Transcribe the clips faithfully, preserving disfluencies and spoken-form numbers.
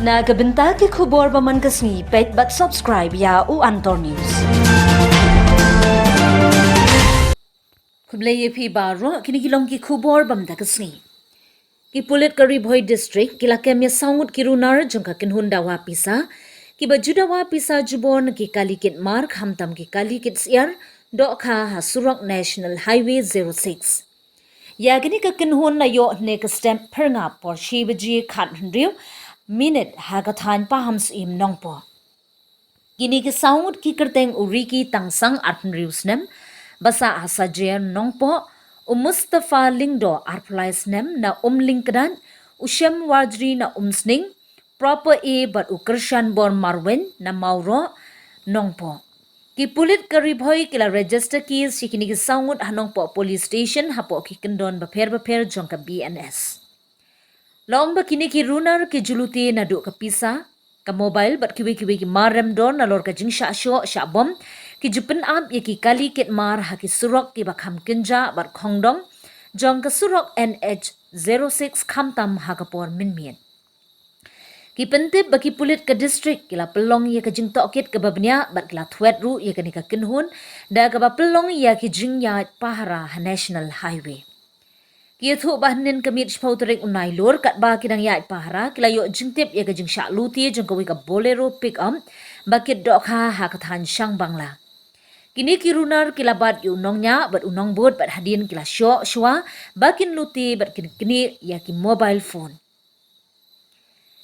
Na ka bynta ki khubor ba man ka sngi, peit bad subscribe ïa u Antor News. Khublei ïa phi baroh, kine ki long ki khubor ba mynta ka sngi. Ki pulit ka Ri Bhoi District ki la kem ïa saw ngut ki runar jong ka kynhun dawa pisa, kiba ju dawa pisa jubor na ki kali kit mar, khamtam ki kali kit syiar, dohkha ha surok National Highway zero six. Ïa kine ka kynhun la ïoh hynne ka step phyrngap por shi baje khathynriew minit ha ka thaiñ Pahamsyiem Nongpoh. Kine ki saw ngut ki kyrteng u Ricky Tangsang arphew hynriew snem, ba sah ha Sajer Nongpoh, u Mustafa Lyngdoh arphew lai snem na Umlyngkdait, u Shem Warjri na Umsning, Proper A bad u Kyrshanbor Marwein na Mawroh Nongpoh. Ki pulit ka Ri Bhoi ki la register case ïa kine ki saw ngut ha Nongpoh Police Station hapoh ki kyndon bapher bapher jong ka B N S. La ong ba kine ki runar ki ju lute naduh ka pisa, ka mobile bad kiwei kiwei ki mar rem dor nalor ka jingshah shoh shah bom, ki ju pynap ïa ki kali kit mar ha ki surok kiba kham kynjah bad khongdong jong ka surok N H zero six, khamtam ha ka por mynmiet. Ki pyntip ba ki pulit ka district ki la pynlong ïa ka jingtohkit kaba bniah bad ki la thwet ruh ïa kane ka kynhun da kaba pynlong ïa ki jingïaid pahara ha National Highway. Ki ïathuh ba hynnin ka miet shiphew tarik u Nailur, katba ki dang ïaid pahara, ki la ïoh jingtip ïa ka jingshah lute jong kawei ka Bolero pickup ba kit dohkha ha ka thaiñ Shangbangla. Kine ki runar ki la bat ïa u nongñiah bad u nongbud bad hadien ki la shoh shuwa ba kin lute bad kin knieh ïa ki mobile phone.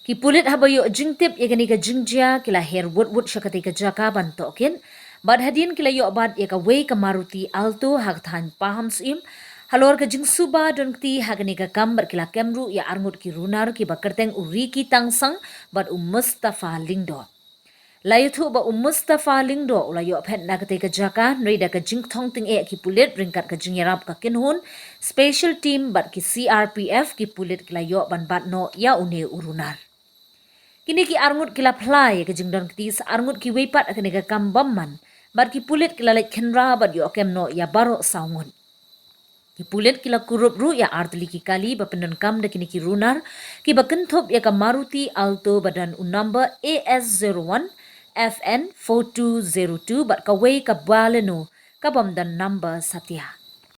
Ki pulit haba ïoh jingtip ïa kane ka jingjia ki la her wut wut sha katei ka jaka ban tohkit, bad hadien ki la ïoh bat ïa kawei ka Maruti Alto ha ka thaiñ Pahamsyiem. Halor ka jingsuba don kti ha kane ka kam bad ki la kem ruh ïa arngut ki runar kiba kyrteng u Ricky Tangsang bad u Mustafa Lyngdoh. La ïathuh ba u Mustafa Lyngdoh u la ïoh phet na katei ka jaka hynrei da ka jingthong tyngeh ki pulit ryngkat ka jingïarap ka kynhun special team bad ki C R P F, ki pulit ki la ïoh ban bat noh ïa une u runar. Kine ki arngut ki la phla ïa ka jingdon kti sa arngut kiwei pat ha kane ka kam bymman bad ki pulit ki la leit khynra bad ïoh kem noh ïa baroh saw ngut. Ki pulit ki la kurup ruh ïa artylli ki kali ba pyndonkam da kine ki runar, kiba kynthup ïa ka Maruti Alto ba don u number A S zero one F N four two zero two bad kawei ka Baleno ka bym don number satia.